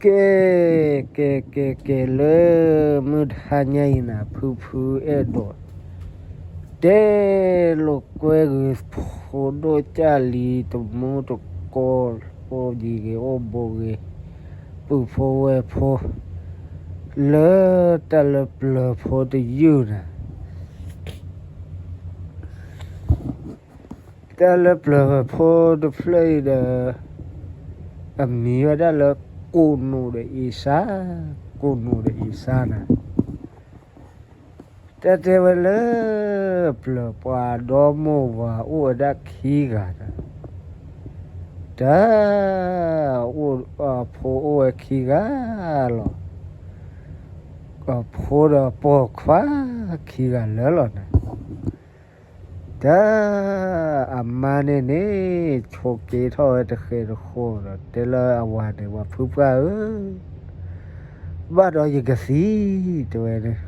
ကဲ, ကဲ, ကဲ, ကဲ, လၢမုၢ်တဟါညါအံၤန့ၣ် ဖုဖုအဲၣ်ဒိး တဲလိာ်ကွဲဂ့ၤဖိဒိၣ်ကၢ်လံၤတမူတကိး အိၣ်ယံၤဂ့ၤ အိၣ်ဘူးဂ့ၤ ပုၢ်ဖိဝဲၢ်ဖိ လၢတၢ်လၢပျၢၤဖိတယုၢ်န့ၣ် တၢ်လၢပျၢၤဖိတဖျၢၣ်အံၤဒီး အမံၤဝဲဒၣ်လၢ ကိးနိာ်ဒီးအ့ၡါ, ကိးနိာ်ဒီးအ့ၡါန့ၣ် တၢ်တဲဝဲလၢ ပျၢၤပှၤဒီမိၢ်ဝၤအိၣ်ဝဲဒၣ်ခံဂၤဒီး တၢ် အဖိအိၣ်ဝဲခံဂၤလီၤ. အဖိဒီးပိာ်ခွါခံဂၤလၢာ်လီၤန့ၣ် တၢ် အမါန့ၣ်န့ၣ် ဆိးက့ထီၣ်ဝဲတဃဲၤတဃီဒီး တဲလၢအဝၤန့ၣ် ပှၤဖုပှၢ်ဧၢ, ဘၣ်ဒီးယကသံ, တဲဝဲန့ၣ်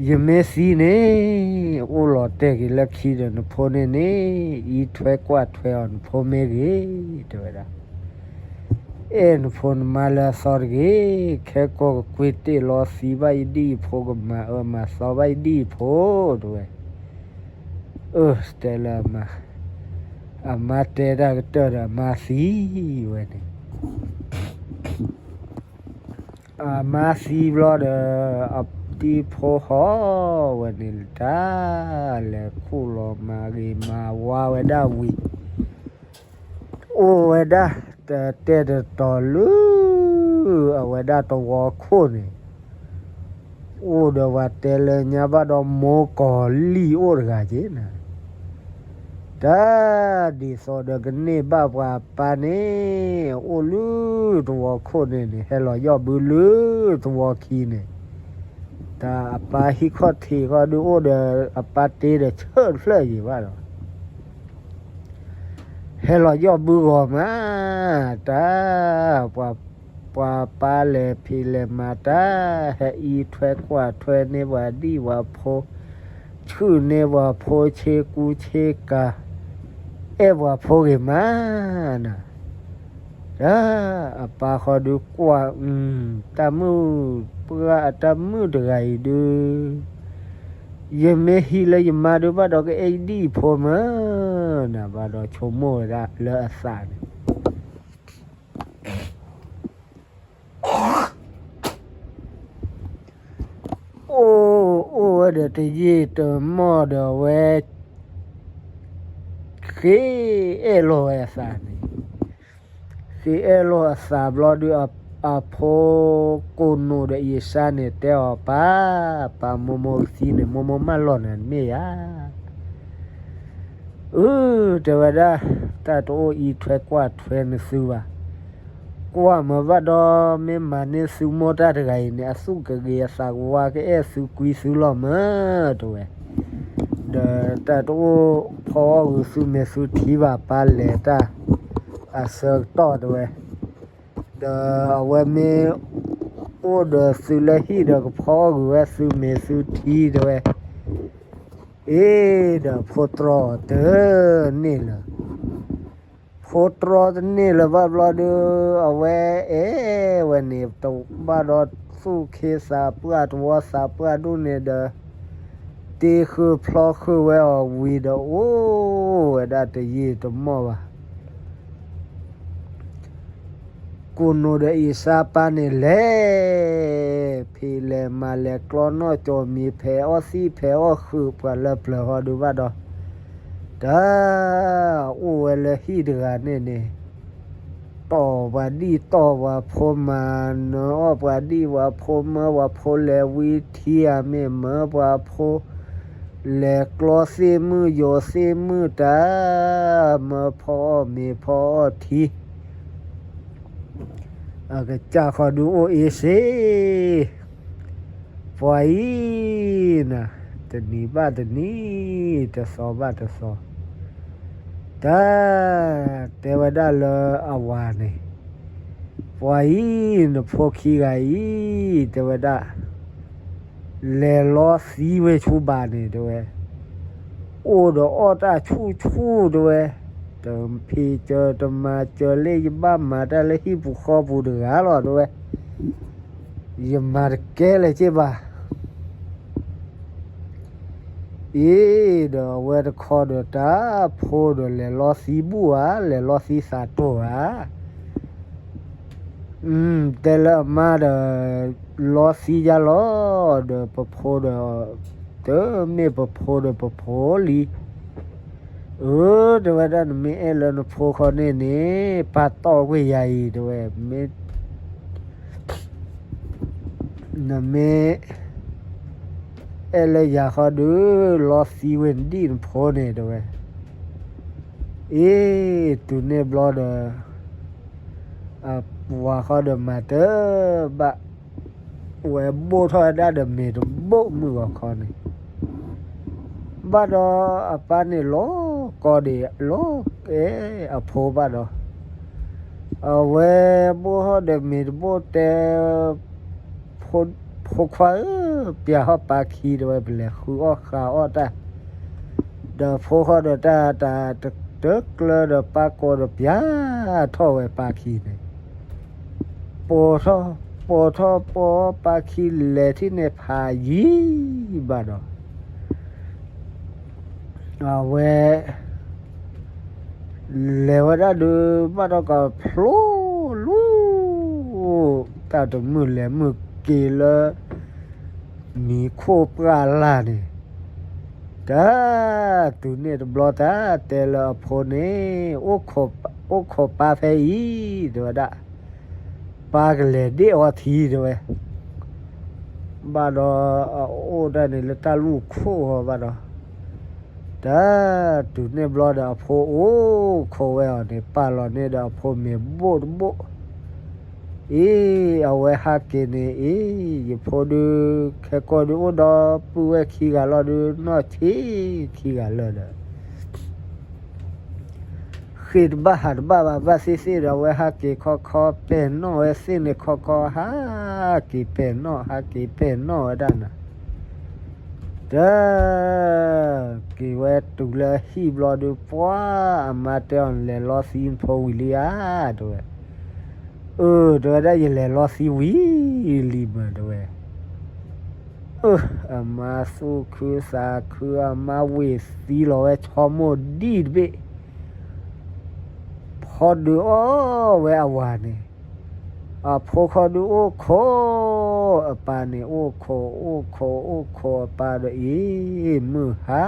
ယမ့ၢ်သံန့ၣ် အိၣ်လီၤတဲာ်က့ၤလၢခံဒီးနဖိန့ၣ်န့ၣ် အံးထွဲကွၢ်ထွဲအီၤ နဖိမ့ၢ်ဂ့ၤ, တဲဝဲဒၣ် အဲၣ်နဖိနမါလၢအသီတဂ့ၤ, ခဲကိာ်ကကွ့တ့ၢ်လီၤသံဘၣ်ယဒ်ယဖိ ကမၤအၢမၤသီဘၣ်ယဒ်ယဖိ, တဲဝဲ. အၢ တဲလၢအမါ, အမါတဲတၢ်ကတၢၢ်ဒီးအမါသံဝဲန့ၣ် အမါသံဘျီဒီး အတံၤဖိဟီၣ်ဝဲန့ၣ် တၢ် လဲၤခူၣ်လီၤမၤဂ့ၤမၤဝါဝဲဒၣ်ဝံၤ အိၣ်ဝဲဒၣ် တတဲတတီၤလၢ အဝဲဒၣ်တဝီခိၣ်န့ၣ် အိၣ်ဒီးပှၤတဲလၢညါဘၣ်ဒီး မိၢ်ကီၤလံၢ်အိၣ်တဂၤက့ၤန့ၣ် တၢ် ဒ်သိးဒီးကန့ၢ်ဘၣ်ပှၤအပၢ်န့ၣ် အိၣ်လၢတဝီခိၣ်န့ၣ်န့ၣ် ဟဲလီၤယီၢ်ဘုလၢတဝီခံန့ၣ် တၢ်အပၢ်ဟံၣ်ခီၣ်ထံးဃီဒုးအိၣ်ဒီး အပၢ်တ့ဒီးဆၢၣ်တဖျၢၣ်ယံၤဘၣ်ဒီး ဟဲလီၤယီၢ်ဘုဂီၤမး တၢ် ပှၤပၢ်လဲၤဖံးလဲၤမၤတၢ် ဟဲအံးထွဲကွၢ်ထွဲန့ၢ်ပှၤဒံၣ်ပှၤဖိ ဆူၣ်န့ၢ်ပှၤဖိဆ့ကူဆ့ကၤ အဲၣ်ပှၤဖိဂ့ၤမးနၤ တၢ် အပၢ်ဃီဒုးကွၢ် တၢ်မုၣ်ပှၢ်အတၢ်မုၣ်တဂၤအံၤဒုး ယမ့ၢ်ဟံးလၢယမါဒုးဘၣ်ဒီး ကအဲၣ်ယဒံၣ်ဖိမးနၤ ဘၣ်ဒီးဆိကမိၣ်ဝဲဒၣ်လၢအသးန့ၣ် အိၣ် အိၣ်ဝဲဒီးတယံာ်တမီၢ်ဒီးအဝဲ ဃ့အဲၣ်လိာ်ဝဲအသးန့ၣ် ဃ့အဲၣ်လိာ်အသးဘျီဒုး အဖိကိးနိာ်ဒီးအ့ၡါန့ၣ် တဲအီၤ ပၢ် ပၢ်မိၢ်မိၢ်ကသံန့ၣ် မိၢ်မိၢ်မၢလီၤနၤတမ့ၢ်ဧါ အၢ တဲဝဲဒၣ် တၢ်တအိၣ်အံးထွဲကွၢ်ထွဲနသုဘၣ်. ကွၢ်မၤဘၣ်ဒီး မ့ၢ်မၤန့ၢ်သုမိၢ်တၢ်တဂၤအံၤန့ၣ် အသူၣ်ကဂ့ၤအသးကဝါ ကအဲၣ်သုကွံသုလီၤမး တဲဝဲ. ဒီးတၢ်တအိၣ်ဖီအီၣ်ဂုာ်သုမဲာ်သုထံဘၣ် ပၢ်လဲၤတၢ် အဆၢကတီၢ်တဲဝဲ. ဒီးအဝဲမ့ၢ်အိၣ်ဒီးသုလၢဟံၣ်ဒီး ကဖီအီၣ်ဂုာ်ဝဲသုမဲာ်သုထံတဲဝဲ. အ့ ဒီးဖိတြီတန့ၢ်လၢၤ, ဖိတြီတန့ၢ်လၢၤဘၣ်ဘျီဒီး အဝဲအဲၣ်ဝဲန့ၣ် တဘၣ်ဒီးသူၣ်ခ့သးပှၢ်တဝီသးပှၢ်ဒိၣ်န့ၣ်ဒီး တ့ဃုာ်ဖျီဃုာ်ဝဲအီၤဝံၤဒီး အိၣ်ဝဲဒၣ်တယံာ်တမီၢ်ဘၣ် ကိးနိာ်ဒီးအ့ၡါပၢ်န့ၣ်လဲၤ ဖံးလဲၤမၤလဲၤကျီနီၣ်ကၠီမံၤ ဖဲးအီၣ်သံၣ်ဖဲးအီၣ်ဃုာ်ပှၤလၢပျၢၤဃီဒုးဘၣ်ဒီး တၢ် အိၣ်ဝဲလၢဟံၣ်တဂၤန့ၣ်န့ၣ် တီၢ်ပှၤဒံၣ်တီၢ်ပှၤဖိ မၤနၢၤအီၣ်ပှၤဒံၣ်ပှၤဖိ မၢပှၤဖိလဲၤဝံထံဧါ မ့ၢ်မၢပှၤဖိ လဲၤကျီသ့ၣ်မုၣ်ယိၤသ့ၣ်မုၣ်တၢ် မၢဖီအီၣ်မ့ၤဖီအီၣ်ထံ အကစၢ်ဃီဒုးအိၣ်အ့စ့ ပှၤအံၤနၤ တနံၤဘၣ်တနံၤ တသီဘၣ်တသီ တၢ် တဲဝဲဒၣ်လၢအဝၤန့ၣ် ပှၤအံၤ နဖိခံဂၤအံၤ တဲဝဲဒၣ် လဲၤလီသံဝဲဆူဘၣ်န့ၣ် တဲဝဲ အိၣ်ဒီးအီၣ်တၢ်ဆူၣ်ဆူၣ် တဲဝဲ တဖံးစၢၤတမၤစၢၤလၢ ယဘၣ်မၤတၢ်လၢဟံၣ်ပူၤဃီပူၤတဂၤလီၤ တဲဝဲ, ယမၤတကဲလၢၤက့ဘၣ်. အံၤဒီးအဝဲတခီဒီးတၢ်ဖိဒီးလဲၤလီသံဘူၣ်ဧါ, လဲၤလီသံသးတိၢ်ဧါ. တဲလၢအမါဒီး လီသံယါလီၤ, ဒီးပဖိဒီး တမ့ၢ်ပဖိဒီးပဖိလံ. အၢ တဲဝဲဒၣ် နမ့ၢ်အဲၣ်လၢနဖိခီန့ၣ်န့ၣ် ပာ်တီၢ်ကွံာ်ယၤအံၤ တဲဝဲ, မ့ၢ် နမ့ၢ် အဲၣ်လၢယၤဃီဒုး လီသံဝဲဒံၣ်နဖိန့ၣ် တဲဝဲ. အ့ တုၤန့ၣ်ဘျီဒီး အပှၤဃီဒီးမၤတဘၣ်, ဝဲဘိၣ်ထီၣ်ဝဲဒၣ်ဒီးမ့ၤတဘိၣ်မုၢ်ဂီၤခီန့ၣ်, ဘၣ်ဒီးအပၢ်န့ၣ်လီၤကီဒံး လီၤအဲၣ်အဖိဘၣ်ဒီး, အဝဲဘိၣ်ထီၣ်ဒီးမ့ၤတဘိၣ်တဲ ဖိခွါဧၢ, ပျၢ်ဟီၣ်ပၢ်ခံ တဲဝဲ, ပလဲၤဃုအီၣ်ဃုအီၣ်တၢ်, ဒီးဖိဃီဒီးတၢ်တၢ်တကျၢၤဒီးပၢ်ကိးဒီးပျၢ်ထီၣ်ဝဲပၢ်ခံန့ၣ်, ပိာ်ထီၣ်ပိာ်ထီၣ်ပိာ်ပၢ်ခံလဲၤထံၣ်န့ၣ်ဖးယံၤဘၣ်ဒီး အဝဲ လဲၤဝဲဒၣ်ဒုး ဘၣ်ဒီးကဖျိလူၤ တၢ်တမုၢ်လဲၤမုၢ်က့ၤလၢ မံၤခိၣ်ပှၢ်လၢ်န့ၣ်, တၢ် တုၤန့ၣ်တဘျီတၢ်တဲလၢအဖိန့ၣ်, အိၣ်ခိးပၢ်ဖဲအံၤ တဲဝဲဒၣ်, ပၢ်ကလဲၤဒ့ၣ်အီထံ တဲဝဲ, ဘၣ်ဒီးအအိၣ်ဒၣ်န့ၣ်လၢတၢ်လူၢ်ခိၣ်အီၤဘၣ်ဒီး, တၢ် တုၤန့ၣ်ဘျီဒီးအဖိအိၣ်ခိးဝဲအီၤန့ၣ် ပာ်လီၤန့ၢ်ဒီးအဖိမ့ၤဘိၣ်တဘိၣ်, အ့ အဝဲဟးက့ၤန့ၣ် အ့ ယဖိဒုး ခဲကိာ်ဒုးအိၣ်ဒီပုၢ်ဝဲၢ်ခံဂၤလီၤဒုး နီၢ်ဆံခံဂၤလၢာ်ဒီး ဃ့ၢ်တဘၣ်ဟးတဘၣ်ဘၣ် ဘၣ်သ့ၣ်သ့ၣ်ဒီး အဝဲဟးက့ၤခီခီ ပဲာ်နီၣ်ဝဲသ့ၣ်န့ၣ်ခီခီ ဟးက့ၤပဲာ်နီၣ် ဟးက့ၤပဲာ်နီၣ်ဝဲဒၣ်နၤ, တၢ် က့ၤဝဲတုၤလၢဟံၣ်ဘျီဒုး ပှၤအမါတဲအီၤ နလဲၤလီသံနဖိဝံၤလံဧါ တဲဝဲ, အၢ တဲဝဲဒၣ် ယလဲၤလီသံဝံၤလံမး တဲဝဲ, အၢ အမါသူၣ်ခုသးခု အမါဝ့ၤသံလီၤဝဲ ဆိကမိၣ်ဒံၣ်တဘ့ၣ် ဖီဒုးအီၣ်ဝဲအဝၤန့ၣ်, အဖိခီဒုးအိၣ်ခိးအပၢ်န့ၣ် အိၣ်ခိး အိၣ်ခိး အိၣ်ခိးအပၢ်ဒီး အ့ မုၢ်ဟါ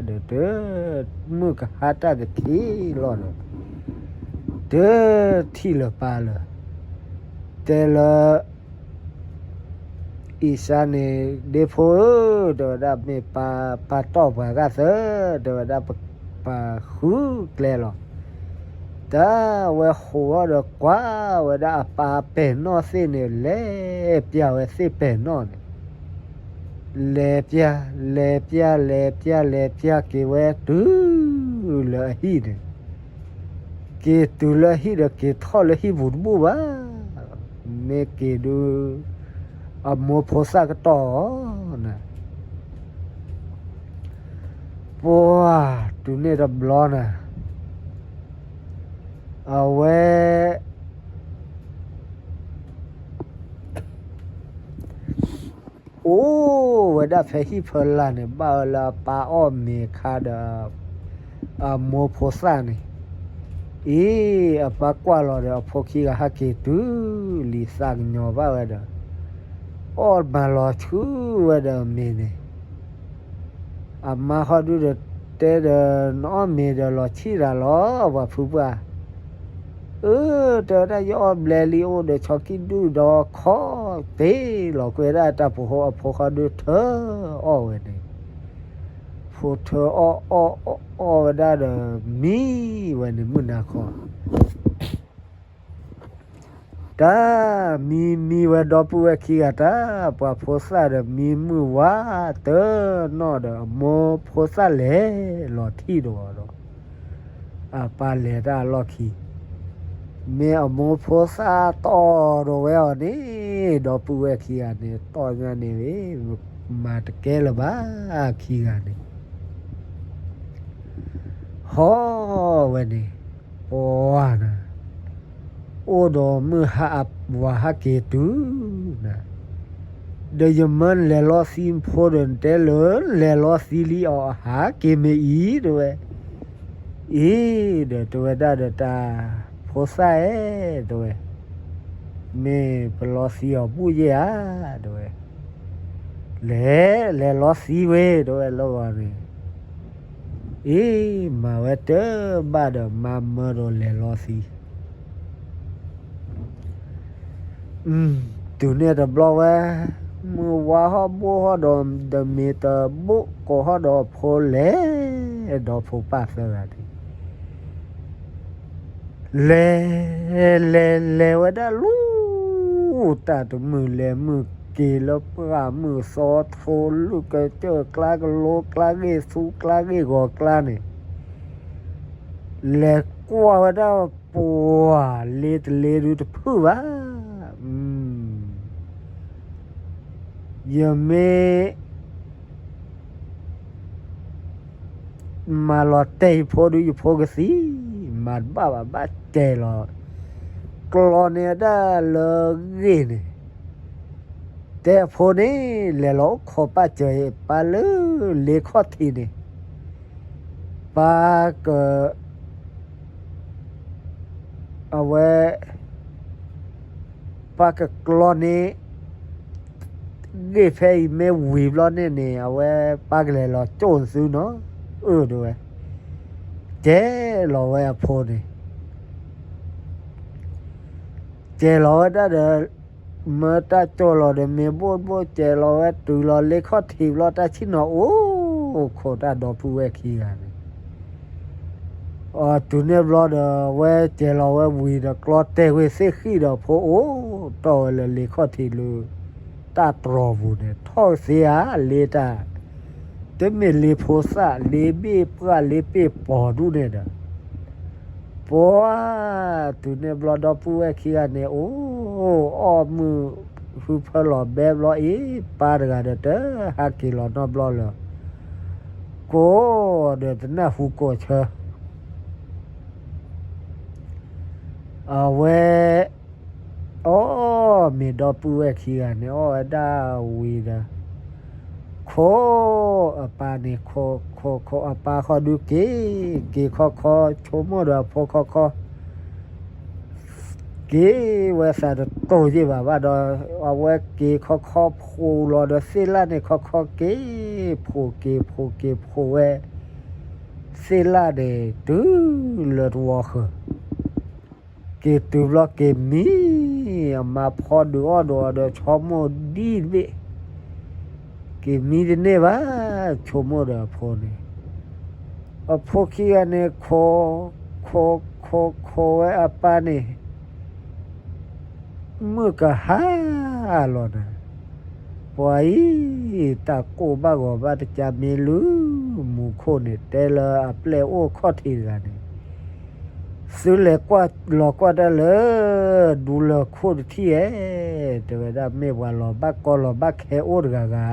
ဒီးတၢ် မုၢ်ကဟါတၢ်တထံၣ်လီၤဒီး တထံၣ်လၢၤပၢ်လၢၤ, တဲလၢ အံၤစါန့ၣ် ဒ့ဖိဧၢ, တဲဝဲဒၣ် မ့ၢ်ပၢ်တီၢ်ပှၤဂၤသၢ, တဲဝဲဒၣ် ပပာ်ဃုကျဲလီၤ, တၢ် ဝဲဟူးထီၣ်ဒီးကွၢ်ဝဲဒၣ်အပၢ်ပဲာ်နီၣ်သ့ၣ်န့ၣ် လဲၤပျၢ်ဝဲသ့ၣ်ပဲာ်နီၣ်န့ၣ်, လဲၤပျၢ် လဲၤပျၢ် လဲၤပျၢ် လဲၤပျၢ်က့ၤဝဲတုၤလၢအဟံၣ်န့ၣ်, က့ၤတုၤလၢဟံၣ်ဒီး က့ၤထီၣ်လၢဟံၣ်ပူၤတဘူၣ်ဘၣ်, မ့ၢ်က့ၤဒုး အမိၢ်ဖိသၣ်ကတီၢ်အီၤနၤ, ပှၤ တုၤန့ၣ်တဘျီနၤ, အဝဲ အိၣ်ဝဲဒၣ်ဖဲဟံၣ်ဖီလာ်န့ၣ် ဘၣ်ဝဲလၢအပၢ်အီၣ်မ့ၤအခါဒီး အမိၢ်ဖိသၣ်န့ၣ်, အံၤ အပၢ်ကွၢ်လီၤဒီး အဖိခံဂၤဟဲက့ၤတုၤလံ သးကညီၤဘၣ်ဝဲဒီး အီၣ်မၤလီၤဆူဝဲဒီးမ့ၤန့ၣ်, အမါဃီဒုဒီးတဲဒီး နအီၣ်မ့ၤဒီးလီၤဆံၣ်တၢ်လီၤ ပှၤဖုပှၢ်, အၢ တဲဝဲဒၣ် ယအီၣ်ဘျဲလံအိၣ်ဒီးဆီကံၢ်ဒုၣ်ဒီးခီ ပ့ၤလီၤကွံာ်ဝဲဒၣ်တၢ်ဖိဃိ အဖိဃီဒုထၢအီၣ်ဝဲန့ၣ်, ဖိထၢအီၣ်အီၣ်အီၣ်အီၣ်ဝဲဒၣ်ဒီး မံဝဲန့ၣ်မုၢ်နၤခီ တၢ် မံမံဝဲဒီပုၢ်ဝဲၢ်ခံဂၤတၢ် ပှၤဖိသၣ်ဒီး မံမုၢ်ဝါတနီၣ်ဒီး အမိၢ်ဖိသၣ်လဲၤလီၤထံၣ်ဒီးအီၤဒီး အပၢ်လဲၤတၢ်အလီၢ်ခံ, မ့ၢ်အမိၢ်ဖိသၣ်တီၢ်ဒီးဝဲအီၤန့ၣ် ဒီပုၢ်ဝဲၢ်ခံဂၤန့ၣ် တီၢ်ညါန့ၣ်ဝဲ မၤတကဲလၢၤဘၣ်ခံဂၤန့ၣ် ဟီၣ်ဝဲန့ၣ် ပှၤနၤ, အိၣ်ဒီးမုၢ်ဟါအဝၤဟဲက့ၤတုၤနၤ, ဒီးယမၢလဲၤလီၤသံဖိဒီး နတဲလၢလဲၤလီၤသံလံအီၤ အဟးက့ၤမ့ၢ်အံၤ တဲဝဲ. အံၤဒီးတဲဝဲဒၣ်ဒီးတၢ်ဖိသၣ်ဧၢ တဲဝဲ, မ့ၢ်ပလီၤသံအီၤဘူၣ်ယဲၢ်ဧါ တဲဝဲ. လဲၤ လဲၤလီၤသံဝဲ တဲဝဲလၢဂီၤန့ၣ် အံၤ မၤဝဲတဘၣ်ဒီး မၤမၢဒီးလဲၤလီၤသံ. တုၤန့ၣ်တဘျီဝဲ, မုၢ်ဝါဟီၣ်ဘိဟီၣ်ဒီးတမ့ၢ်တဘိၣ်ကိးဟီၣ်ဒီးဖိလဲၤ, ဒီဖိပၢ်သၢဂၤန့ၣ် လဲၤ လဲၤ လဲၤဝဲဒၣ်လၢ တၢ်တမုာ်လဲၤမုာ်က့ၤလၢပှၢ်မုၢ်သီထိ လုၢ်ကစၢၢ်ကျါ ကလိကျါ ဂ့ၢ်သူကျါ ဂ့ၢ်ဂီၤကျါန့ၣ် လဲၤကွၢ်ဝဲဒၣ်ပှၤလ့တလ့ဒုတဖုၣ်ဘၣ်. ယမ့ၢ် မၤလီၤတဲာ်ယဖိဒု ယဖိကသံ, မၤတဘၣ်ဘၣ် ဘၣ်တဲာ်လီၤ. ကျီန့ၢ်ဒၣ်လၢဂ့ၢ်န့ၣ်, တဲအဖိန့ၣ် လဲၤလီၤအိၣ်ခိးပၢ်စၢၤ ပၢ်လၢလ့ခီၣ်ထံးန့ၣ်, ပၢ်က အဝဲ ပၢ်ကကျီန့ၢ် ဂ့ၢ်ဖဲအံၤမ့ၢ်ဝံၤဘျီန့ၣ်န့ၣ် အဝဲပၢ်ကလဲၤလီၤကၠိၣ်သုနီၤ, အၢ တဲဝဲ, တဲလီၤဝဲအဖိန့ၣ်, တဲလီၤဝဲဒၣ်ဒီး မၢတၢ်ကၠီၣ်လီၤဒီးမ့ၢ်ဘိၣ်ဘိၣ် စဲးလီၤဝဲတုၤလီၤလ့ခီၣ်ထံးဘျီ တၢ်ဆံၣ်နီၤအိၣ်ခိးတၢ်ဒီပုၢ်ဝဲၢ်ခံဂၤန့ၣ်, အတုၤန့ၣ်ဘျီဒီး အဝဲစဲးလီၤဝဲဝံၤဒီး ကျီတဲာ်ဝဲသ့ၣ်ဃံၣ်ဒီး ဖိအိၣ်တီၢ်ဝဲလၢလ့ခီၣ်ထံးလၢ တၢ်တြီၤပူၤန့ၣ် ထီၣ်သ့ဧါ လ့တၢ် တမ့ၢ်လ့ဖိသၣ် လ့ဘ့ၣ်ပှၢ် လ့ပ့ၢ်ပီၤဒူၣ်န့ၣ်ဒီး ပှၤ တုၤန့ၣ်ဘျီဒီပုၢ်ဝဲၢ်ခံဂၤန့ၣ် အိၣ်အီၣ်မုာ် ဟုဖၢလီၤဘဲဘျီအံၤ ပၢ်တဂၤဒီးတဟးက့ၤလီၤနီတဘျီလၢၤ, ကိးဒီးတနၢ်ဟူကိးဆၢ အဝဲ အီၣ်မ့ၤဒီပုၢ်ဝဲၢ်ခံဂၤန့ၣ် အီၣ်ဝဲဒၣ်ဝံၤဒီး ခိးအပၢ်န့ၣ် ခိးခိးခိးအပၢ်ဃီဒုးက့ၤ က့ၤခီခီ ဆိကမိၣ်ဒီးအဖိခီခီ က့ၤဝဲသးတတိၢ်ယ့ၢ်ဘၣ်ဘၣ်ဒီး အဝဲက့ၤခီခီဖှိၣ်လီၤဒီးသ့ၣ်လၣ်န့ၣ် ခီခီက့ၤ ဖှိၣ်က့ၤဖှိၣ်က့ၤဖှိၣ်ဝဲ သ့ၣ်လၣ်န့ၣ် တုၤလၢတဝီဃၢၤ က့ၤတုၤဘျီက့ၤမံ အမါဖီဒုးအီၣ်ဒုးအီဒီး ဆိကမိၣ်ဒ်တဘ့ၣ် က့ၤမံတန့ၢ်ဘၣ် ဆိကမိၣ်ဒီးအဖိန့ၣ် အဖိခံဂၤန့ၣ် ခိး ခိး ခိး ခိးဝဲအပၢ်န့ၣ် မုၢ်ကဟါလီၤနၤ, ပှၤအံၤ တၢ်ကိၢ်ဘၣ်ဂီၤဘၣ်တကးမ့ၢ်လၢ မူခိၣ်န့ၣ် တဲလၢအပျဲၢ်အိၣ်ခီၣ်ထံးတဂၤန့ၣ် သုလဲၤကွၢ်လီၤကွၢ်တၢ်လၢ ဒူလၢၢ်ခိၣ်တထံၣ်ဧဲ, တဲဝဲဒၣ်မ့ၢ်ပှၤလီၤဘၣ်ကီလီၤဘၣ်ခဲအိၣ်တဂၤဂၤဧါ,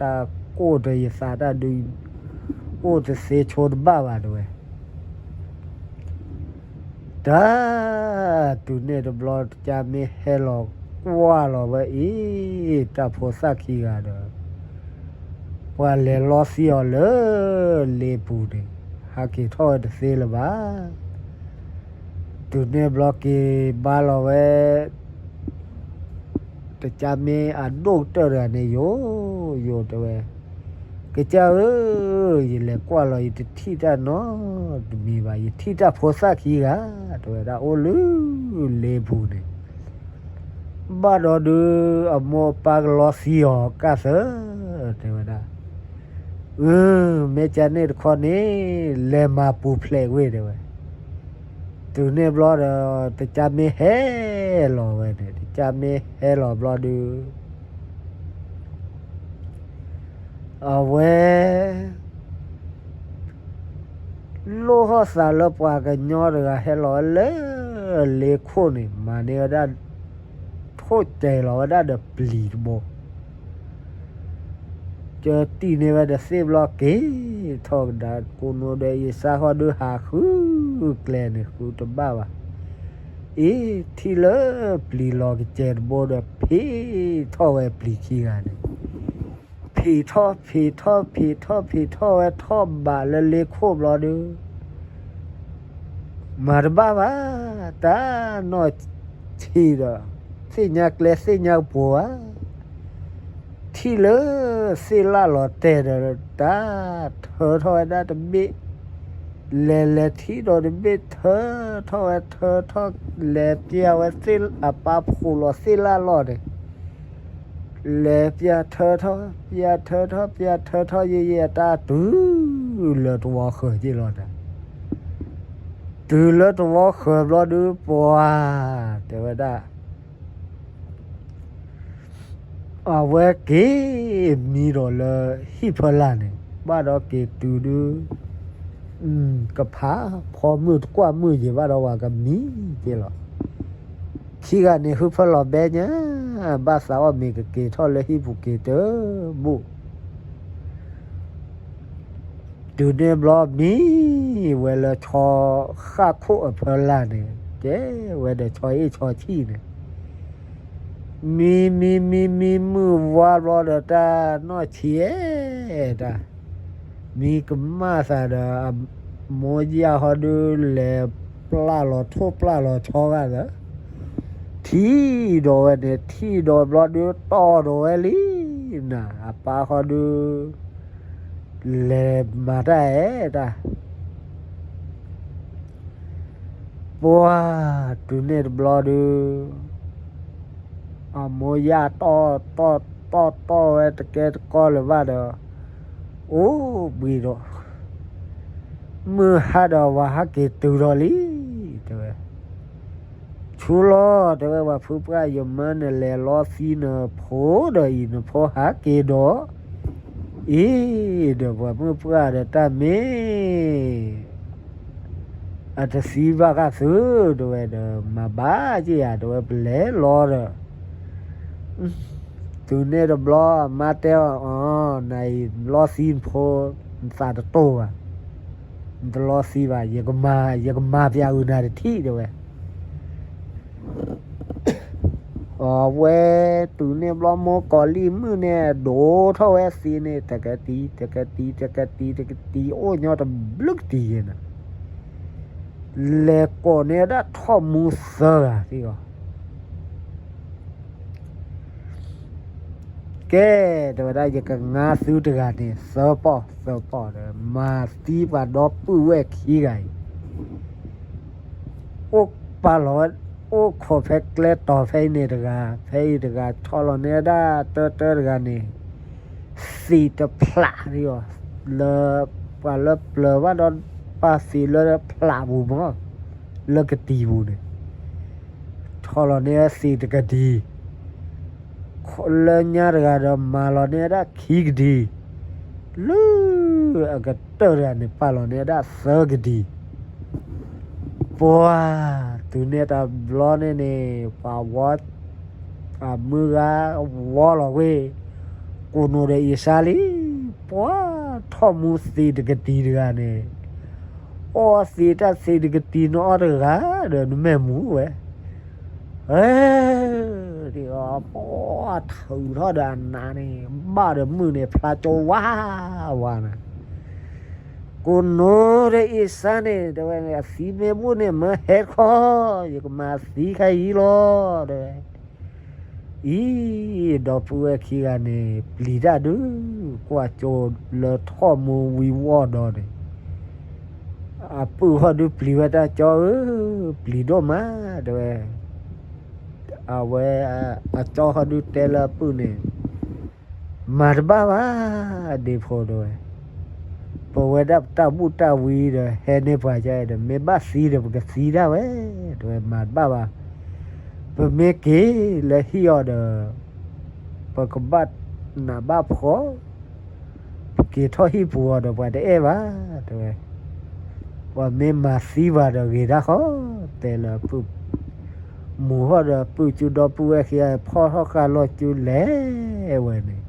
တၢ်ကိၢ်ဒီးယသးတၢ်ဒုး အိၣ်တသ့ဆိတဘၣ်ဘၣ်တဲဝဲ တၢ် တုၤန့ၣ်တဘျီ တကးမ့ၢ်ဟဲလီၤကွၢ်လီၤဝဲအံၤ တၢ်ဖိသၣ်ခံဂၤဒီး ပှၤလဲၤလီသံအီၤလၢ လ့ပူၤန့ၣ် ဟးက့ၤထီၣ်ဝဲတသ့လၢၤဘၣ်. တုၤန့ၣ်ဘျီက့ၤဘါလီၤဝဲ တကးမ့ၢ်အဒိၣ်ကတၢၢ်တဂၤန့ၣ် ယိာ် ယိာ်တဲဝဲ, ကစၢ်ဧၢ, ယလဲၤကွၢ်လီၤ ယတထံၣ်တၢ်နီတမံၤဘၣ်, ယထံၣ်တၢ်ဖိသၣ်ခံဂၤ တဲဝဲဒၣ်အိၣ်လၢ လ့ပူၤန့ၣ် ဘၣ်ဒီးဒုး အမိၢ်အပၢ်ကလီသံအီၤကၢ်သၢ တဲဝဲဒၣ်, အၢ မ့ၢ်ကန့ၣ်တခီန့ၣ် လဲၤမၤပူၤဖျဲးကွံာ်တဲဝဲ. တုၤန့ၣ်ဘျီဒီး တကးမ့ၢ်ဟဲလီၤဝဲန့ၣ် တကးမ့ၢ်ဟဲလီၤဘျီဒုး အဝဲ လိၣ်ဟီၣ်သးလၢပှၤကညီတဂၤဟဲလီၤဝဲလၢ လ့ခိၣ်န့ၣ် မၤန့ၢ်ဝဲဒၣ် ထိၣ်စဲၤလီၤဝဲဒၣ်ဒီးပျံၤတဘိ ကတံၢ်န့ၢ်ဝဲဒီးသ့ၣ်ဘျီက့ၤ ထီၣ်ကဒါကိးနိဒီးအံၤ စါဃီဒုးဟးဃု ဃုကျဲန့ၣ် ဃုတဘၣ်ဘၣ်. အ့ ထံၣ်လၢပျံၤလီၤကစဲးတဘိဒီး ဖံးထီၣ်ဝဲပျံၤခံဂၤန့ၣ်, ဖံးထီၣ် ဖံးထီၣ် ဖံးထီၣ် ဖံးထီၣ်ဝဲထီၣ်ဘးလၢလ့ခိၣ်ဘျီဒုး မၤတဘၣ်ဘၣ်, တၢ်နီၢ်ဆံးဒီး သ့ၣ်ညါကျဲသ့ၣ်ညါကပူၤဧါ. ထံၣ်လၢသ့ၣ်လၣ်လီၤတဲာ်ဒီး တၢ်ထၢထီၣ်ဝဲဒၣ်တဘ့ၣ်, လဲၤလဲၤထံၣ်ဒီးတဘ့ၣ် ထၢထီၣ်ဝဲထၢထီၣ်, လဲၤပျၢ်ဝဲသ့ၣ်အပၢ်ဖှိၣ်လီၤသ့ၣ်လၣ်လီၢ်န့ၣ် လဲၤပျၢ်ထၢထီၣ် ပျၢ်ထၢထီၣ် ပျၢ်ထၢထီၣ် ယံာ်ယံာ်အတၢ်တုၤလၢတဝီဃၢၤက့ၤလီၤဒီး, တုၤလၢတဝီဃၢၤဘျီဒုး ပှၤ တဲဝဲဒၣ် အဝဲက့ၤမံဒီးလၢဟံၣ်ဖၢလာ်န့ၣ် ဘၣ်ဒီးက့ၤတုၤဒုး ကဖးဖီမုၢ်တကွၢ်မုၢ်ယံာ်ဘၣ်ဒီး ဝၤကမံက့ၤလီၤ. ခံဂၤန့ၣ် ဟုဖၢလီၤဘဲညါ ဘၣ်သးအီၣ်မ့ၤကက့ၤထီၣ်လၢဟံၣ်ပူၤက့ၤတဘူၣ် တုၤန့ၣ်ဘျီမံဝဲလၢဆီဃၣ်ခိၣ်အဖၢလာ်န့ၣ် ကဲဝဲဒီးဆီအ့ၣ်ဆီဆံၣ်န့ၣ် မံမံမံမံမုၢ်ဝါဘျီဒီး တၢ်နီၢ်ဆံးဧဲတၢ် မံကမၣ်သးဒီး အမိၢ်ယၢ်ဟီဒုး လဲၤပျၢ်လီၤထိၣ်ပျၢ်လီၤဆီဂၤဒီး ထံၣ်ဒီးဝဲန့ၣ် ထံၣ်ဒီးဘျီဒုး တီၢ်ဒီးဝဲလံနၤ အပၢ်ဃီဒုး လဲၤမၤတၢ်အဲၣ်တၢ် ပှၤ တုၤန့ၣ်တဘျီဒုး အမိၢ်ယၢ်တီၢ်တီၢ်တီၢ်တီၢ်ဝဲတကဲတကီလၢၤဘၣ်ဒီး အိၣ်ဘှံးဒီး မုၢ်ဟါဒီးဝၤဟးက့ၤတုၤဒီးလံ တဲဝဲ ဆူလီၤ တဲဝဲ ပှၤဖုပှၢ် ယမၢနလဲၤလီသံနဖိဒီးအံၤ နဖိဟးက့ၤဒီး အံၤ ဒီးပှၤမုၢ်ပှၢ်ဒီးတၢ်မ့ၢ် အတသံဘၣ်ဃးသု တဲဝဲဒီး မၤဘၣ်က့ၤယၤ တဲဝဲ ပလဲၤလီဒီး တုၤန့ၣ်တဘျီ အမါတဲအီၤ အီၤ နအံၤ လီသံနဖိ နသးတတိၢ်ဘၣ် နတလီသံဘၣ် ယကမၤ ယကမၤပျးအုးနၤတထံၣ် တဲဝဲ အဝဲ တုၤန့ၣ်ဘျီ မိၢ်ကီၤလံၢ်မုၣ်န့ၣ် ဒိးထီၣ်ဝဲသံးန့ၣ် တကတံၤ တကတံၤ တကတံၤ တကတံၤ အိၣ်ညီတဘျုးကတံၤယဲၢ်န့ၣ် လဲၤကိးန့ၢ်ဒၣ်ထီၣ်မူသၢဂၤသံအီၤ ကဲ တဲဝဲဒၣ် ယကငါသုတဂၤန့ၣ် သၢပီၢ်သၢပီၢ်ဒီး မၤသံပှၤဒီပုၢ်ဝဲၢ်ခံဂၤအံၤ အိၣ်ပာ်လီၤဝဲ အိၣ်ခိးဖဲကျဲတီၤဖဲအံၤန့ၣ်တဂၤ ဖဲအံၤတဂၤ ဆီၣ်လီၤန့ၢ်ဒၣ်တၢတၢတဂၤန့ၣ် သံးတဖျးအီၤ လၢ ပှၤလၢပျၢၤဘၣ်ဒီး ပာ်သံးလၢဖျးပူၤမး လၢကတံၤပူၤန့ၣ် ဆီၣ်လီၤန့ၢ်သံးတကတံၤ လၢညါတဂၤဒီးမၤလီၤန့ၢ်ဒၣ်ခံကတံၤ လၢအကတၢၢ်တဂၤန့ၣ် ပာ်လီၤန့ၢ်ဒၣ်သၢကတံၤ ပှၤ တုၤန့ၣ်တဘျီန့ၣ်န့ၣ် ပှၤဝီ အမုၢ်ဂၤဝီလီၤဝဲ ကိးနိာ်ဒီးအံၤစါလံ ပှၤထီၣ်မူသံးတကတံၤတဂၤန့ၣ် အီသံးတၢ်သံးတကတံၤ နအီၣ်တဂၤဒီးနမဲာ်မူဝဲ ဒ်အီၤ ပှၤထုးထီၣ်ဒီးအနးန့ၣ် ဘၣ်ဒီးမုၢ်န့ၣ် ဖျါကၠိဝါဝါန့ၣ် ကိးနိာ်ဒီးအံၤစါန့ၣ် တဲဝဲ အသံမ့ၢ်ဘူၣ်န့ၣ် မၢဟဲတခီ ယကမၤသံခါအံၤလီၤ တဲဝဲ အံၤ ဒီပုၢ်ဝဲၢ်ခံဂၤန့ၣ် ပျံၤတၢ်ဒုး ကွၢ်ကၠိလၢထီၣ်မူဝံၤဝီၢ်ဒီးန့ၣ် အပုၢ်ဟီၣ်ဒုးပျံၤဝဲတၢ် ကၠီဧၢ, ပျံၤဒိၣ်မး တဲဝဲ, အဝဲ အကၠီဟီၣ်ဒုးတဲလၢအပုၢ်န့ၣ်, မၤတဘၣ်ဘၣ် ဒ့ဖိ တဲဝဲ, ပဝဲဒၣ်ပတၢ်ဘူၣ်တၢ်ဝံဒီး ဟဲန့ၢ်ပှၤကဒီး မ့ၢ်ဘၣ်သံဒီး ပကသံဒၣ်ဝဲ တဲဝဲ, မၤတဘၣ်ဘၣ်, ပမ့ၢ်က့ၤလၢဟံၣ်အီၤဒီး ပကဘၣ်နးဘၣ်ဖှီၣ် ပက့ၤထီၣ်ဟံၣ်ပူၤအီၤဒီး ပှၤတအဲၣ်ဘၣ် တဲဝဲ, ပှၤမ့ၢ်မၤသံပှၤဒီးဂ့ၤဒၣ်ဃီ တဲလၢအပုၢ်, မုၢ်ဟီၣ်ဒီးပုၢ်ကၠူဒီပုၢ်ဝဲၢ်ခံဂၤ ဖီၣ်ထီၣ်ဃာ်လီၤကၠူလဲၤဝဲန့ၣ်,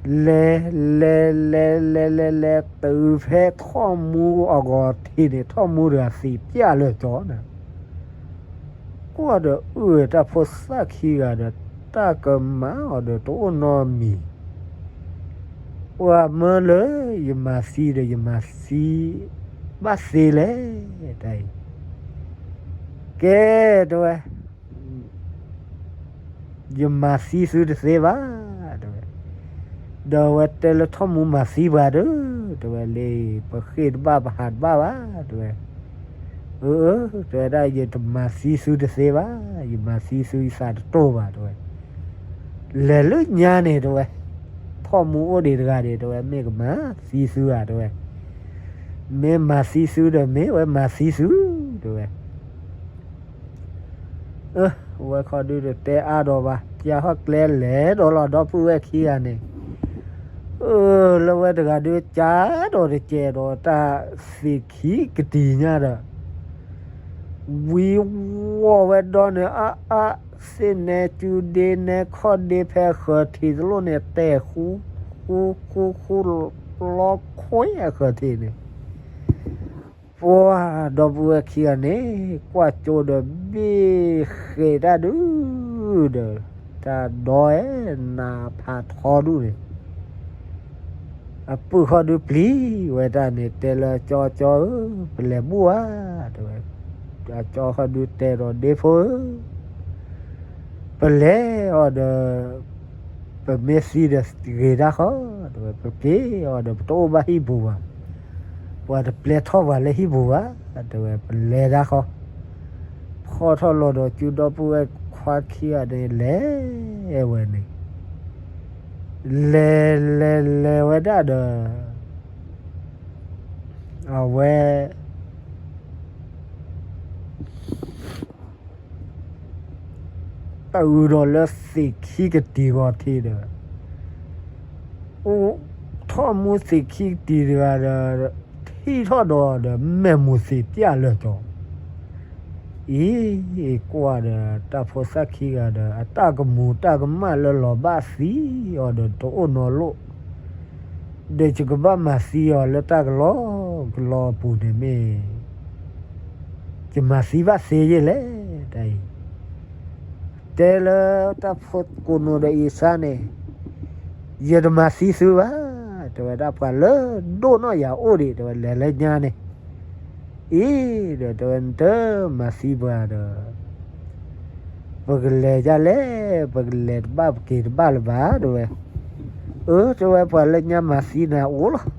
လဲၤ လဲၤ လဲၤ လဲၤ လဲၤ လဲၤ တုၤဖဲထီၣ်မူအဂီၤထံးန့ၣ် ထီၣ်မူတဂၤသံးပျၢ်လၢာ်ကၠီန့ၣ် ကွၢ်ဒီးအုၣ်ဝဲတၢ်ဖိသၣ်ခံဂၤဒီး တၢ်ကမၤအီၤဒီးတအိၣ်နီတမံၤ, ပှၤမၢလၢယမၤသံဒီး ယမၤသံဘၣ်သ့လဲၣ်, တၢ်အံၤ, ကဲ, တဲဝဲ ယမၤသံသုတသ့ဘၣ်, တဲဝဲ, ဒီးအဝဲတဲလၢထီၣ်မူမၤသံပှၤဒီး, တဲဝဲလံ, ပဃ့ၢ်တဘၣ်ပဟးတဘၣ်ဘၣ်, တဲဝဲ, အၢ တဲဝဲဒၣ် ယတမၤသံသုတသ့ဘၣ်, ယမၤသံသုယသးတတိၢ်ဘၣ်, တဲဝဲ, လဲၤလၢညါန့ၣ် တဲဝဲ, ထီၣ်မူအိၣ်ဒံးတဂၤဒံး, တဲဝဲ မ့ၢ်ကမၤသံသုဧါ, တဲဝဲ, မ့ၢ်မၤသံသုဒီး မ့ၢ်ဝဲမၤသံသု, တဲဝဲ အဝဲခီဒုတတဲအါဒီးဘၣ်, ကဟီၣ်ကျဲလဲၤဒီးလီၤ ဒီပုၢ်ဝဲၢ်ခံဂၤန့ၣ်, အၢ လၢဝဲတဂၤဒုကးဒီးတကဲးဒီးတၢ်သ့ၣ်ခံကတံၤညါဒီး, ဝံဝီၢ်ဝဲဒီးန့ၣ် အါအါ, သ့ၣ်နဲကၠူဒ့နဲခီၣ်ဒ့ဖဲအဃၢၤထံးတလိၣ်န့ၣ် တဲာ်ဃူဃူဃူဃူ လီၤခွဲအဃၢၤထံးန့ၣ် ပှၤဒီပုၢ်ဝဲၢ်ခံဂၤန့ၣ် ကွၢ်ကၠိဒီးဘ့ၣ်ဃဲးတၢ်ဒုဒီး, တၢ်ဒီအဲၣ်နးဖးထီဒူၣ်န့ၣ်, အပုၢ်ဃီဒုပျံၤဝဲတၢ်န့ၣ် တဲလၢကၠီကၠီဧၢ, ပလဲၤဘူၣ်ဧါ, တဲဝဲ, အကၠီဃီဒုတဲဒီးဒ့ဖိဧၢ, ပလဲၤအီၤဒီး ပမ့ၢ်သံဒီးဂ့ၤတၢ်ဃီ, တဲဝဲ, ပက့ၤအီၤဒီး ပတအိၣ်ဘၣ်ဟံၣ်ပူၤဘၣ်, ပှၤတပျဲထီၣ်ပှၤလၢဟံၣ်ပူၤဘၣ်, တဲဝဲ, ပလဲၤတၢ်ဃီ, ဖီၣ်ထီၣ်လီၤဒီးကၠူဒီပုၢ်ဝဲၢ်ခွါခံဂၤန့ၣ် လဲၤဝဲန့ၣ်, လဲၤလဲၤလဲၤဝဲဒၣ်ဒီး အဝဲ တၢ်အုးဒီးလၢသ့ၣ်ခံကတံၤဂီၤထံးဒီး, အိၣ်ထီၣ်မူသ့ၣ်ခံကတံၤတဂၤဒီး, ထံၣ်ထီၣ်ဒီးဒီး မဲာ်မူၤသ့ၣ်ပျၢ်လၢာ်ကၠီ, အံၤ ကွၢ်ဒီးတၢ်ဖိသၣ်ခံဂၤဒီး အတၢ်ကမူၤတၢ်ကမၣ်လၢလီၤဘၣ်သံအီၤဒီး တအိၣ်နီလိၣ် ဒီးယကဘၣ်မၤသံအီၤလၢတၢ်ကလီကလီအပူၤန့ၣ်မ့ၢ် ယမၤသံဘၣ်သ့ယဲၢ်လဲၣ်, တၢ်အံၤ, တဲလၢတၢ်ဖိကိးနိာ်ဒီးအံၤစါန့ၣ်, ယတမၤသံသုဘၣ်, တဲဝဲဒၣ် ပှၤလၢဒိၣ်နီၢ်ယၤအိၣ်ဒံး, တဲဝဲ လဲၤလၢညါန့ၣ်, အံၤ ဒီးတဲဝဲ နတမၤသံပှၤဒီး ပကလဲၤဒ်လဲၣ်, ပကလဲၤတဘၣ်ပက့ၤတဘၣ်လၢၤဘၣ်, တဲဝဲ, အၢ တဲဝဲ ပှၤလၢညါမၤသံနၤအိၣ်လီၤ,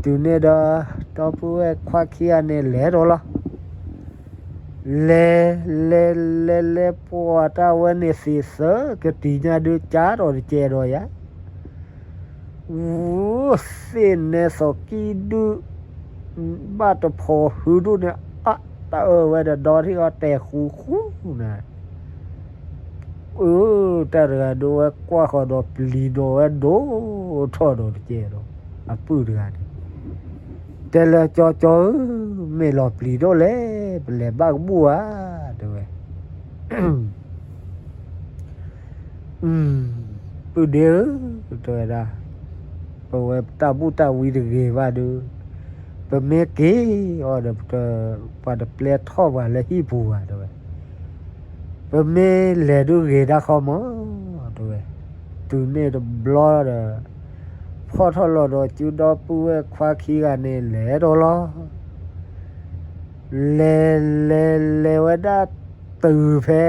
တုၤန့ၣ်ဒီး ဒီပုၢ်ဝဲၢ်ခွါခံဂၤန့ၣ်လဲၤဒီးလီၤ, လဲၤ လဲၤလဲၤလဲၤ ပှၤတၢ်ဝဲန့ၣ်သ့ၣ်သၢကတံၤညါဒုးကးဒီးတကဲးဒီးယၤ သ့ၣ်နဲသိးကံဒုး ဘၣ်တဖိးဟုဒူၣ်န့ၣ် အတၢ်အၢဝဲဒီးဒီထံၣ်အီၤတဲာ်ဃူဃူနၤ, အၢ တၢ်တဂၤဒိဝဲကွၢ်ဃီၤဒီးပျံၤဒီးဝဲဒိၣ်ထီၣ်ဒီးတကဲးဒီး အပုၢ်တဂၤန့ၣ် တဲလၢကၠီကၠီဧၢ, မ့ၢ်လီၤပျံၤဒိၣ်လဲၣ်, ပလဲၤဘၣ်ကဘူၣ်ဧါ, တဲဝဲ ပုၢ်ဒ့ဧၢ, တဲဝဲဒၣ်, ပဝဲတၢ်ဘူၣ်တၢ်ဝံတဂ့ၤဘၣ်ဒီး ပမ့ၢ်က့ၤအီၤဒီး ပှၤတပျဲထီၣ်ပှၤလၢဟံၣ်ပူၤဘၣ် တဲဝဲ, ပမ့ၢ်လဲၤဒုးဂ့ၤတၢ်ဃီမး တဲဝဲ, တုၤန့ၣ်တဘျီဒီး ဖီၣ်ထီၣ်လီၤဒီးစုဒီပုၢ်ဝဲၢ်ခွါခံဂၤန့ၣ် လဲၤဒီးလီၤ လဲၤလဲၤလဲၤဝဲဒၣ်တုၤဖဲ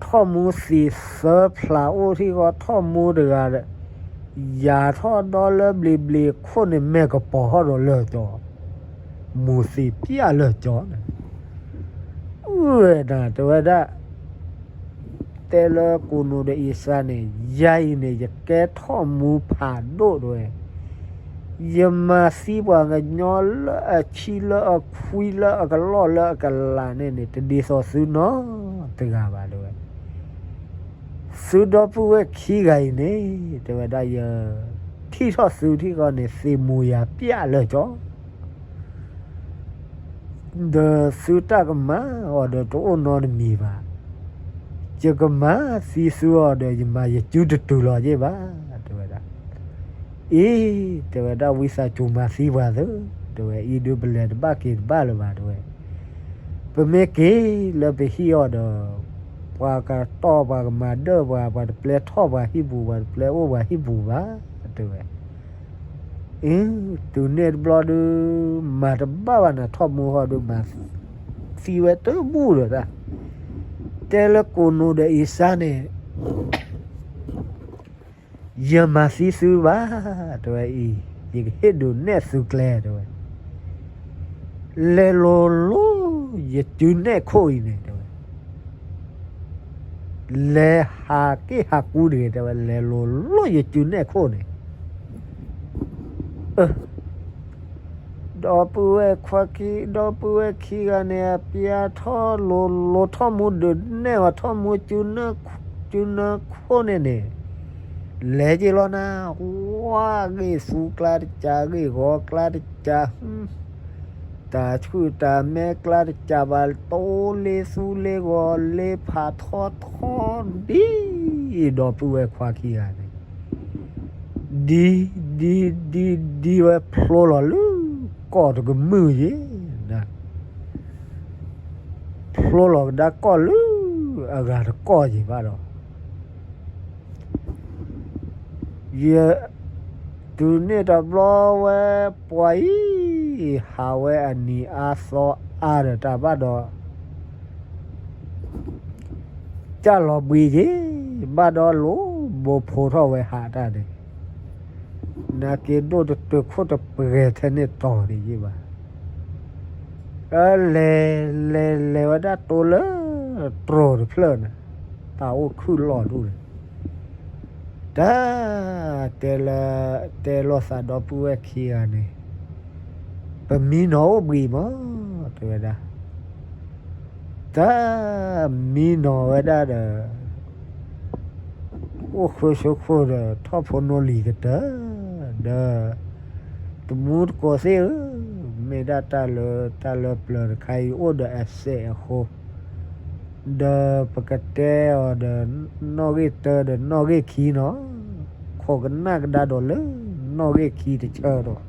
ထီၣ်မူသံးသၢဖျးအိၣ်ထံၣ်ဃီ ထီၣ်မူတဂၤဒီး ယၤထီၣ်ဒီလၢဘျံးဘျံးခိၣ်န့ၣ် မဲာ်ကပီၤထီၣ်ဒီးလၢာ်ကၠီ, မူသံးပျၢ်လၢာ်ကၠီန့ၣ်, အၢ တဲဝဲဒၣ် တဲလၢကိးနိာ်ဒီးအံၤစါန့ၣ် ယၤအံၤန့ၣ် ယကဲထီၣ်မူဖးဒိၣ်တဲဝဲ, ယမၤသံပှၤကညီလၢအဆံလၢအခွံလၢအကလီၢ်လၢအကလးန့ၣ်န့ၣ် တဒ်သိးသုနီတဂၤဘၣ်တဲဝဲ, သုဒီပုၢ်ဝဲၢ်ခံဂၤအံၤန့ၣ် တဲဝဲဒၣ်ယ ထံၣ်ထီၣ်သုထံၣ်ဃီန့ၣ် သ့ၣ်မူၤယၤပျၢ်လၢာ်ကၠီ ဒီးသုတၢ်ကမၤအီၤဒီးတအိၣ်နီတမံၤဘၣ်, ယကမၤသံသုအီၤဒီး ယမၤယစုတတုၤလီၤယ့ၢ်ဘၣ်, တဲဝဲဒၣ်. အံၤ, တဲဝဲဒၣ်, ဝံသးစူၤမၤသံပှၤသု, တဲဝဲ, အံၤဒုးပလဲၤတဘၣ်က့ၤတဘၣ်လၢၤဘၣ်, တဲဝဲ. ပမ့ၢ်က့ၤလၢပဟံၣ်အီၤဒီး ပှၤကတီၢ်ပှၤကမၤဒၢၣ်ပှၤ, ပှၤတပျဲထီၣ်ပှၤဟံၣ်ပူၤ, ပှၤတပျဲအိၣ်ပှၤဟံၣ်ပူၤဘၣ်, တဲဝဲ. အ့, တုၤန့ၣ်တဘျီဒုး မၤတဘၣ်ဘၣ်နၤ, ထီၣ်မူဟီဒုး မၤသံဝဲတဘူၣ်လၢၤတၢ်. တဲလၢကိးနိးဒီးအံၤစါန့ၣ်, ယမၤသံသုဘၣ်, တဲဝဲအံၤ, ယကဟ့ၣ်ဒုးနဲၣ်သုကျဲ, တဲဝဲ. လဲၤလိၤလိၤယစုနဲၣ်ခိၣ်အံၤန့ၣ်, တဲဝဲ. လဲၤဟးက့ၣ်ဟးကူတဂ့ၤ, တဲဝဲ, လဲၤလိၤလိၤယစုနဲၣ်ခိၣ်န့ၣ်. ဒီပုၢ်ဝဲၢ်ခွါခံ, ဒီပုၢ်ဝဲၢ်ခံဂၤန့ၣ် အပျဲထီၣ်လိၤလိၤ ထီၣ်မူဒုးနဲၣ်အီၤ, ထီၣ်မူစုနဲၣ်ခိၣ်န့ၣ်န့ၣ်, လဲၤက့ၤလီၤနၤ, ဝါဂ့ၢ်သူကျါတကး, ဂ့ၢ်ဂီၤကျါတကး, တၢ်ဆူၣ်တၢ်မဲကျါတကးဘၣ်, တိလ့သူလ့ဂီၤလ့ဖးထီထီဒ်, ဒီပုၢ်ဝဲၢ်ခွါခံဂၤန့ၣ်, ဒ်, ဒ်, ဒ်, ဒ်ဝဲဖျိလီၤလၢကီၢ်တကမုၢ်ယ့ၢ်, ဖျိလီၤကဒါကီၢ်လၢအဂၤတကီၢ်ယ့ၢ်ဘၣ်ဒီး ယ, တုၤန့ၣ်တဘျီဝဲပှၤအံၤ, ဟးဝဲအနံၤအါသီအါဒီးတၢ်ဘၣ်ဒီး, ကၢ်လီၤဘှံးက့ၤ, ဘၣ်ဒီးလိၣ်ဘိဖိးထီၣ်ဝဲဟးတၢ်န့ၣ်, နာ်က့ၤဒိၣ်တတုာ်ခိၣ်တပှဲၤထဲန့ၣ်တီၤန့ၣ်ယ့ၢ်ဘၣ်. လဲၤ, လဲၤ, လဲၤဝဲဒၣ်တိလၢတြီၤတဖျၢၣ်န့ၣ်, တၢ်အိၣ်ခုၣ်လီၢ်ဒူၣ်န့ၣ်, တၢ်, တဲလၢ, တဲလိာ်သးဒီပုၢ်ဝဲၢ်ခံဂၤန့ၣ်, ပမံနီၤအိၣ်ဘှံးမး, တဲဝဲဒၣ်. တၢ်, မံနီၤဝဲဒၣ်ဒီး အိၣ်ဃုဆိခိၣ်ဒီး ထီၣ်ဖိနီၢ်လံၤကတၢၢ်, ဒီး, တမူတကိးသ့ၣ်ဧၢ, မ့ၢ်ဒၣ်တၢ်လၢ, တၢ်လၢပျၢၤတခါအံၤအိၣ်ဒီးအစဲးအဃိ, ဒီးပကတဲအီၤဒီး နီၣ်ဂံၢ်တၢဒီးနီၣ်ဂံၢ်ခံနီၤ, ခိးကနၣ်ကဒါဒီးလၢနီၣ်ဂံၢ်ခံတဆၢဒီး